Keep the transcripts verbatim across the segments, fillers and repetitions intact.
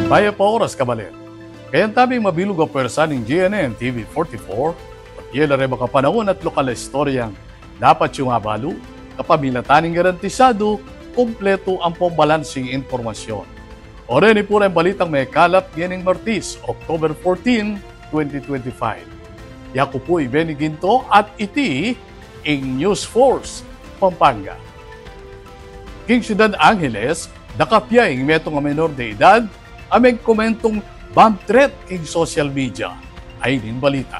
Mayap a oras, kabalen. Kayang tabing mabilug a pwersa ning G N N T V forty-four, pati la reng makapanahun at lokal a istoryang dapat yung abalu, kapamilatan ning garantisadu, kumpletu ampong balansing impormasyon. Oreni pu reng balitang mekalap ngening Martis, October fourteen, twenty twenty-five. Yaku pu i Benny Ginto at iti ing News Force Pampanga. King Syudad Angeles, dakap ya ing metung a menor de edad a megkomentong bomb threat king social media. Ayni ing balita.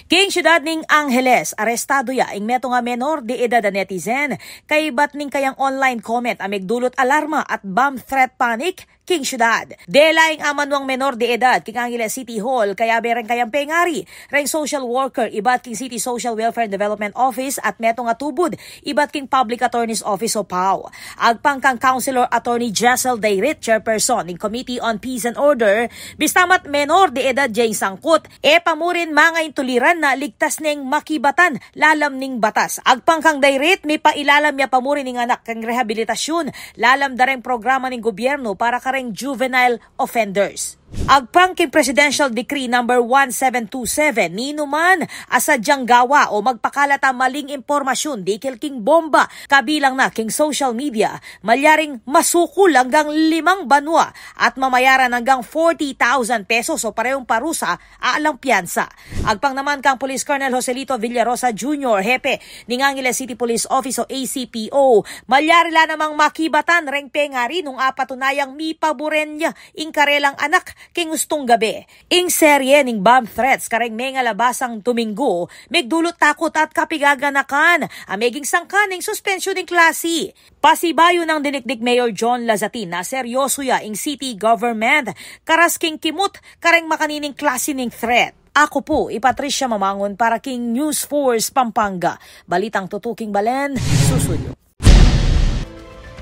King syudad ning Angeles, arestadu ya ing metung a menor de edad a netizen kaibat ning kayang online comment a megdulut alarma at bomb threat panic king syudad. Dela ing amanuang menor de edad king Angeles City Hall, kayabe reng kayang pengari reng social worker ibat king City Social Welfare and Development Office at metung a tubud ibat king Public Attorney's Office o PAO. Agpang kang Councilor Attorney Jessel Dayrit, chairperson ning Committee on Peace and Order, bista mat menor de edad ya ing sangkut, e pa mu rin mangaintuliran na ligtas neng makibatan lalam ning batas. Agpang kang Dayrit, mipailalam ya pa mu rin ing anak keng rehabilitasyun lalam da reng programa ning gobyernu para kareng juvenile offenders. Agpang king Presidential Decree number one seven two seven, ninuman a sadyang gawa o magpakalat a maling impormasyun dikil king bomba kabilang na king social media, malyaring masukul anggang limang banua at mamayaran anggang forty thousand pesos o parehong parusa alang piyansa. Agpang naman kang Police Colonel Joselito Villarosa Junior, hepe ning Angeles City Police Office o A C P O, malyari la namang makibatan reng pengari nung apatunayang mipaburen ya ing karelang anak king ustung gabe. Ing serye ning bomb threats kareng mengalabasang Dominggu, megdulut takut at kapigaganakan a meging sangkan ning suspensyun ning klasi. Pasibayu nang dinikdik Mayor John Lazatin na seryoso ya ing city government karas king kimut kareng makanining klasi ning threat. Aku pu i Patricia Mamangun para king News Force Pampanga, balitang tutuking balen, susuyu.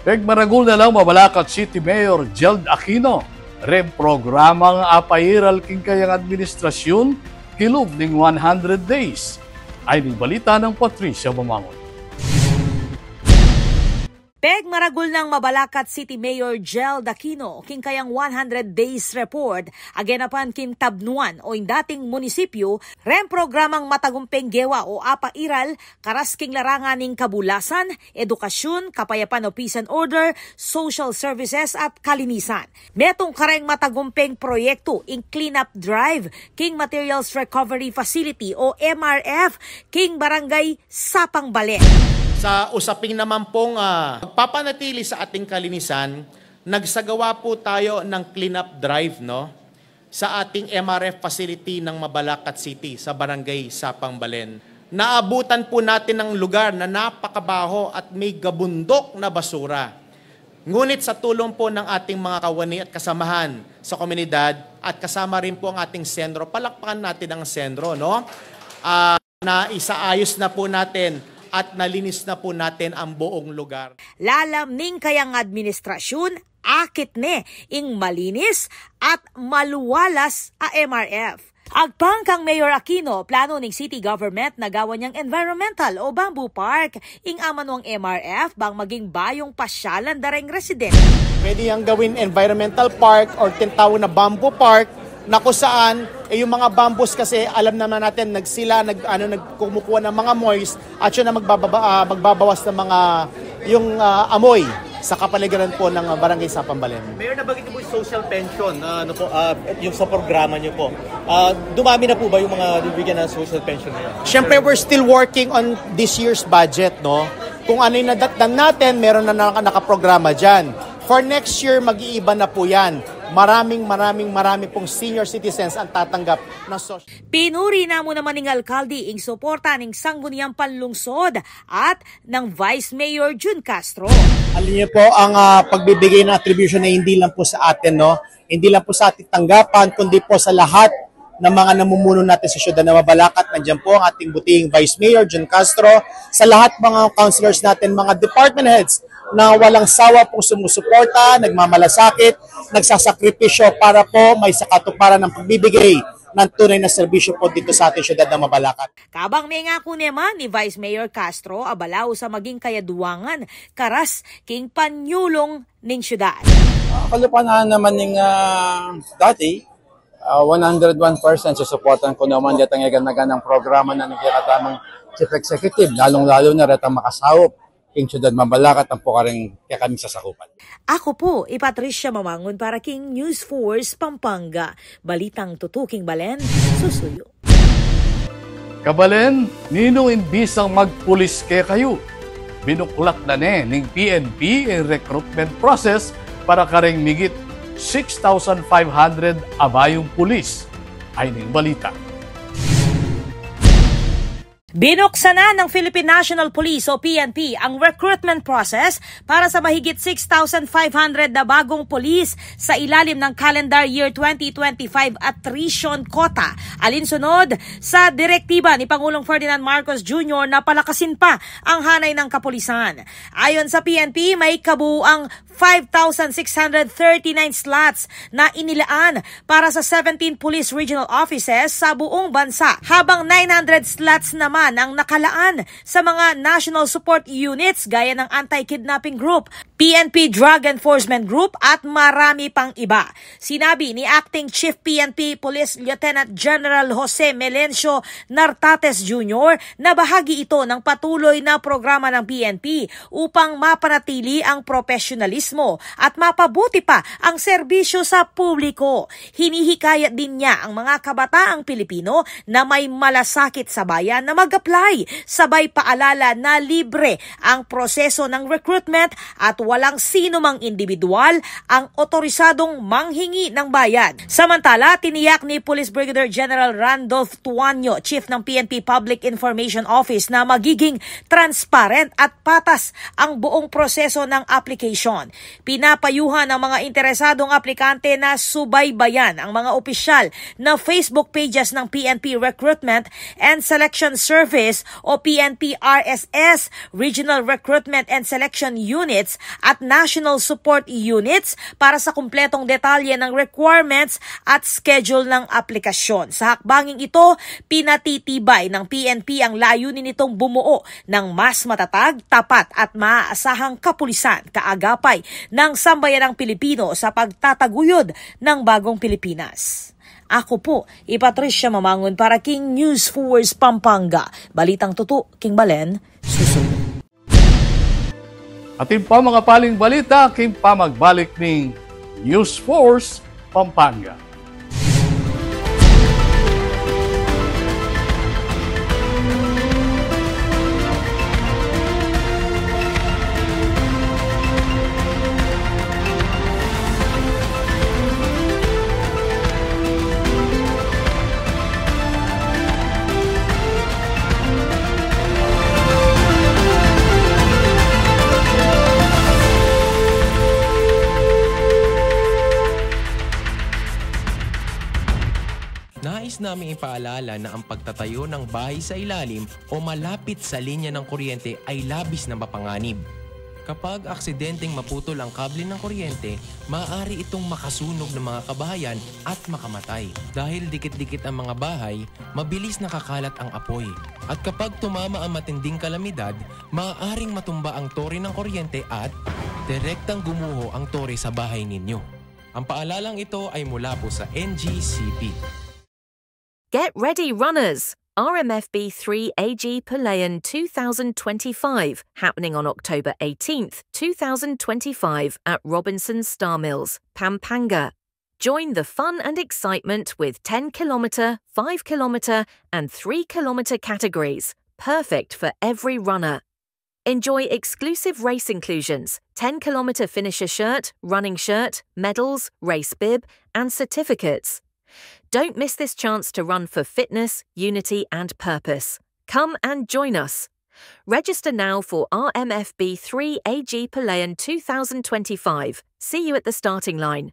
Pegmaragul na nang mabalakat City Mayor Geld Aquino reng programang apairal king kayang administrasyun kilub ning one hundred days. Ayni ing balita nang Patricia Mamangun. Pegmaragul nang mabalakat City Mayor Geld Aquino king kayang one hundred days report a genapan king Tabnuan o ing dating munisipyu reng programang matagumpeng gewa o apairal karas king larangan ning kabulasan, edukasyun, kapayapan o peace and order, social services at kalinisan. Metung kareng matagumpeng proyektu ing clean-up drive king Materials Recovery Facility o M R F king Barangay Sapang Balen. Sa usaping naman pong, ah, pagpapanatili sa ating kalinisan, nagsagawa po tayo ng clean-up drive, no? Sa ating M R F facility ng Mabalacat City, sa Barangay Sapang Balen. Naabutan po natin ang lugar na napakabaho at may gabundok na basura. Ngunit sa tulong po ng ating mga kawani at kasamahan sa komunidad at kasama rin po ang ating senro, palakpakan natin ang senro, no? Ah, naisaayos na po natin at nalinis na po natin ang buong lugar. Lalam ning kayang administrasyun, akit ne ing malinis at maluwalas a M R F. Agpang kang Mayor Aquino, plano ning city government na gawan yang environmental o bamboo park ing amanuang M R F bang maging bayung pasyalan da reng residente. Pwede yang gawin environmental park or tinatawag na bamboo park na kung saan, eh, yung mga bamboos kasi alam naman natin, nagsila, nag, ano, nagkumukuha ng mga moist at yun ang magbababa-, ah, magbabawas ng mga, yung, ah, amoy sa kapaligiran po ng, ah, Barangay Sapang Balen. Mayor, nabanggit niyo po yung social pension, ah, ano po, ah, yung sa programa niyo po. Ah, dumami na po ba yung mga bibigyan ng social pension ngayon? Siyempre, we're still working on this year's budget, no? Kung ano yung nadatnan natin, meron na naka-, nakaprograma dyan. For next year, mag-iiba na po yan. Maraming, maraming, marami pong senior citizens ang tatanggap ng social. Pinuri na mu naman ning alkalde ing suporta ning Sangguniang Panlungsod at ng Vice Mayor Jun Castro. Alam niyo po, ang, ah, pagbibigay ng attribution ay hindi lang po sa atin, no? Hindi lang po sa ating tanggapan, kundi po sa lahat ng mga namumuno natin sa siyudad ng Mabalacat. Nandiyan po ang ating butihing Vice Mayor Jun Castro, sa lahat mga councilors natin, mga department heads na walang sawa pong sumusuporta, nagmamalasakit, nagsasakripisyo para po may sa katuparan ng pagbibigay ng tunay na serbisyo po dito sa ating siyudad ng Mabalacat. Kabang mengaku naman ni Vice Mayor Castro a balaw sa maging kayaduangan karas king panyulung ning siyudad. Ah, kalupa na naman ning, ah, dati, ah, one hundred one percent susuportan ku naman detang eganaganang programa na ning kekatamung Chief Executive, lalung-lalu na retang makasaup king siyudad Mabalacat ampo karing kekaming sasakupan. Aku pu i Patricia Mamangun para king News Force Pampanga, balitang tutu king balen, susuyu. Kabalen, ninu ing bisang magpulis kekayu? Binuklat na ne ning P N P ing recruitment process para karing migit six thousand five hundred a bayung pulis. Ay ning balita. Binuksan na ng Philippine National Police o P N P ang recruitment process para sa mahigit six thousand five hundred na bagong pulis sa ilalim ng calendar year twenty twenty-five attrition quota, alinsunod sa direktiba ni Pangulong Ferdinand Marcos Junior na palakasin pa ang hanay ng kapulisan. Ayon sa P N P, may kabuuang five thousand six hundred thirty-nine slots na inilaan para sa seventeen police regional offices sa buong bansa, habang nine hundred slots naman ang nakalaan sa mga national support units gaya ng Anti-Kidnapping Group, P N P Drug Enforcement Group at marami pang iba. Sinabi ni Acting Chief P N P Police Lieutenant General Jose Melencio Nartates Junior na bahagi ito ng patuloy na programa ng P N P upang mapanatili ang propesyonalismo at mapabuti pa ang serbisyo sa publiko. Hinihikayat din niya ang mga kabataang Pilipino na may malasakit sa bayan na mag-apply, sabay paalala na libre ang proseso ng recruitment at walang sinumang indibidwal ang otorisadong manghingi ng bayad. Samantala, tiniyak ni Police Brigadier General Randolph Tuanyo, Chief ng P N P Public Information Office, na magiging transparent at patas ang buong proseso ng application. Pinapayuhan ang mga interesadong aplikante na subaybayan ang mga opisyal na Facebook pages ng P N P Recruitment and Selection Service o P N P R S S, Regional Recruitment and Selection Units at National Support Units para sa kumpletong detalye ng requirements at schedule ng aplikasyon. Sa hakbanging ito, pinatitibay ng P N P ang layunin nitong bumuo ng mas matatag, tapat at maaasahang kapulisan kaagapay ng sambayanang Pilipino sa pagtataguyod ng bagong Pilipinas. Aku pu i Patricia Mamangun para king News Force Pampanga. Balitang tutu king balen, susunod. Atin pa mga paling balita king pamagbalik ning News Force Pampanga. Nais naming ipaalala na ang pagtatayo ng bahay sa ilalim o malapit sa linya ng kuryente ay labis na mapanganib. Kapag aksidenteng maputol ang kable ng kuryente, maaari itong makasunog ng mga kabahayan at makamatay. Dahil dikit-dikit ang mga bahay, mabilis nakakalat ang apoy. At kapag tumama ang matinding kalamidad, maaaring matumba ang tore ng kuryente at direktang gumuho ang tore sa bahay ninyo. Ang paalalang ito ay mula po sa N G C P. Get ready, runners! R M F B three A G Palayan two thousand twenty-five, happening on October eighteenth, two thousand twenty-five, at Robinson Star Mills, Pampanga. Join the fun and excitement with ten kilometer, five kilometer, and three kilometer categories, perfect for every runner. Enjoy exclusive race inclusions, ten kilometer finisher shirt, running shirt, medals, race bib, and certificates. Don't miss this chance to run for fitness, unity, and purpose. Come and join us. Register now for R M F B three A G Palayan two thousand twenty-five. See you at the starting line.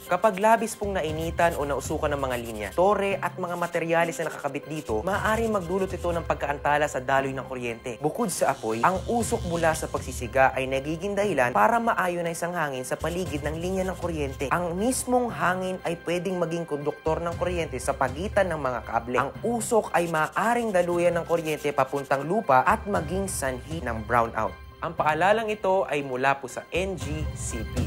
Kapag labis pong nainitan o nausukan ng mga linya, tore at mga materyales na nakakabit dito, maaaring magdulot ito ng pagkaantala sa daloy ng kuryente. Bukod sa apoy, ang usok mula sa pagsisiga ay nagiging dahilan para ma-ionize ang hangin sa paligid ng linya ng kuryente. Ang mismong hangin ay pwedeng maging konduktor ng kuryente sa pagitan ng mga kable. Ang usok ay maaaring daluyan ng kuryente papuntang lupa at maging sanhi ng brownout. Ang paalalang ito ay mula po sa N G C P.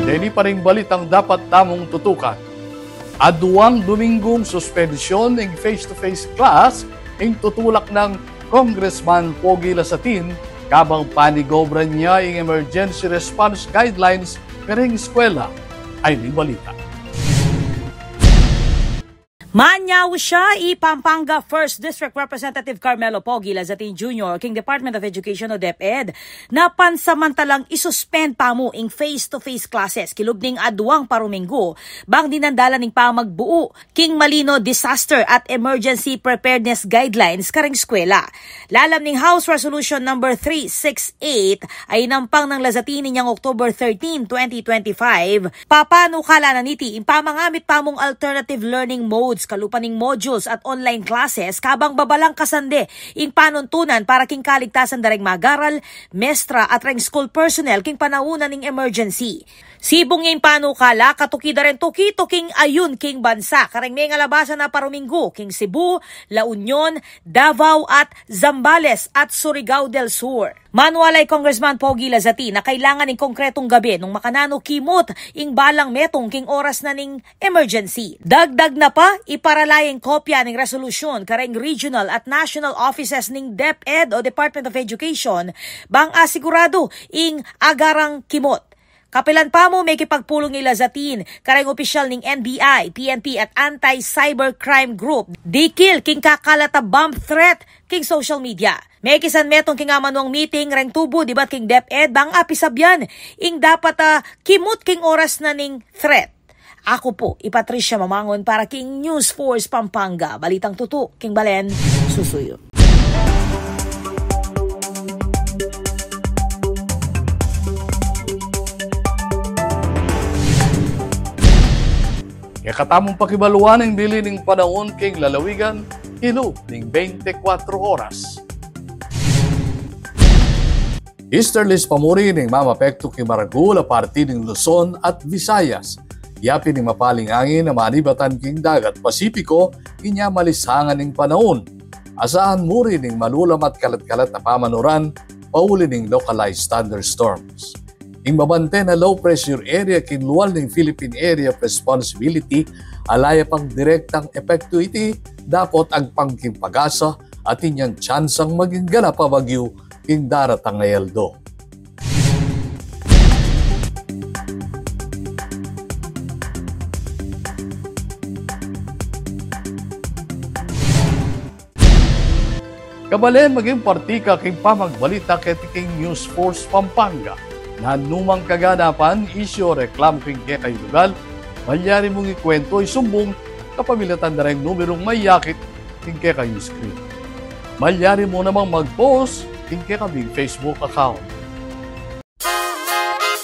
Deni pa ring balitang dapat tamung tutukan. Aduang Dominggung suspensyon ing face-to-face class ing tutulak nang Congressman Pogi Lazatin kabang panigobran ya ing emergency response guidelines karing eskwela. Ay ning balita. Manyaw siya i Pampanga First District Representative Carmelo Pogi Lazatin Junior king Department of Education o DepEd na pansamantalang isuspend pa mu ing face-to-face classes kilub ning aduang paruminggu bang dinandalan ning pamagbuo king malino disaster at emergency preparedness guidelines karing eskwela. Lalam ning House Resolution number three six eight ay inampang nang Lazatin inyang October thirteen, twenty twenty-five, papanukala na niti ing pamangamit pa mung alternative learning modes kalupa ning modules at online classes kabang babalang kasande ing panuntunan para king kaligtasan da reng magaral, mestra at reng school personnel king panaun na ning emergency. Sibung ing panukala, katuki da ring tuki-tuking ayun king bansa kareng mengalabasan a paruminggu king Cebu, La Union, Davao at Zambales at Surigao del Sur. Manwalay Congressman Pogi Lazatin na kailangan ing konkretong gabe nung makananu kimut ing balang metung king oras na ning emergency. Dagdag na pa, iparala ya ing kopya ning resolusyon kareng regional at national offices ning DepEd o Department of Education bang asiguradu ing agarang kimut. Kapilan pa mu, mekipagpulung i Lazatin kareng opisyal ning N B I, P N P at Anti-Cybercrime Group dikil king kakalat a bomb threat king social media. Mekisan metung king amanuang meeting reng tubu dibat king DepEd bang apisabyan ing dapat a kimut king oras na ning threat. Aku pu i Patricia Mamangon para king News Force Pampanga, balitang tutu king balen, susuyu. Kekatamung pakibaluan ing bili ning panaun king lalawigan, kilub ning bente kwatro oras. Easterlies pa muri ning mamapektu king maragul a parti ning Luzon at Visayas. Yapin ning mapaling angin a manibatan king dagat Pasipiko inya malisangan ing panaun. Asahan muri ning malulam at kalat-kalat a pamanuran pauli ning localized thunderstorms. Ing babante na low pressure area king lual ning Philippine Area of Responsibility ala ya pang direktang epektu iti dapot agpang king pag-asa at inyang tsansang maging ganap a bagyu king daratang a aldo. Kabalen, maging parti ka king pamagbalita keti king News Force Pampanga. Nanumang kaganapan, isyu o reklamu king kekayung lugal, malyari mung ikuwentu o isumbung kapamilatan da reng numerung mayakit king kekayung screen. Malyari mu namang mag-post king kekabing Facebook account.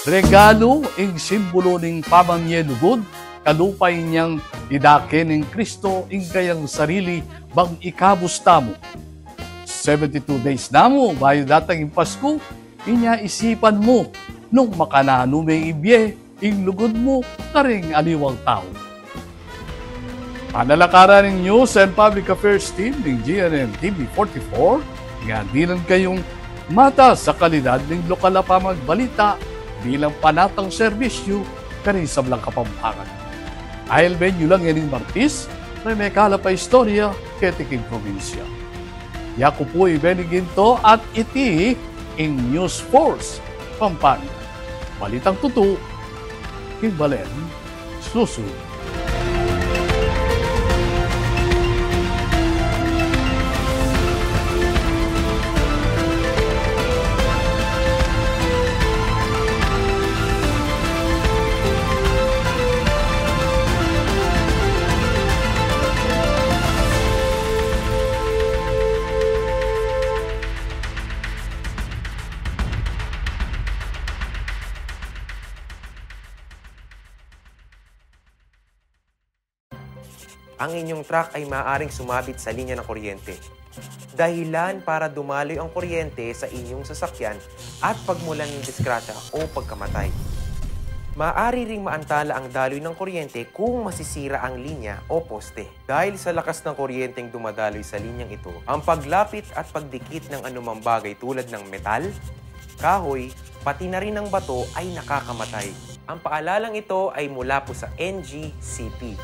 Regalu ing simbulu ning pamamie lugud, kalupa inyang idake ning Kristo ing kayang sarili bang ikabus tamu. Seventy-two days na mu bayu datang ing Pasku, inya isipan mu nung makananu meng ibie ing lugud mu karing aliwang tau. Panalakaran ning News and Public Affairs Team ning G N N T V forty-four, nga dinan kayung matas a kalidad ning lokal a pamagbalita bilang panatang serbisyu karing sablang Kapampangan. Ailben yu lang ining Martis, reng mekalap a istorya keti king probinsya. Yaku pu i Benny Ginto at iti ing News Force Pampanga. Balitang tutu king balen, Susu. Ang inyong truck ay maaaring sumabit sa linya ng kuryente. Dahilan para dumaloy ang kuryente sa inyong sasakyan at pagmulan ng disgrasya o pagkamatay. Maaari ring maantala ang daloy ng kuryente kung masisira ang linya o poste. Dahil sa lakas ng kuryenteng dumadaloy sa linyang ito, ang paglapit at pagdikit ng anumang bagay tulad ng metal, kahoy, pati na rin ang bato ay nakakamatay. Ang paalalang ito ay mula po sa N G C P.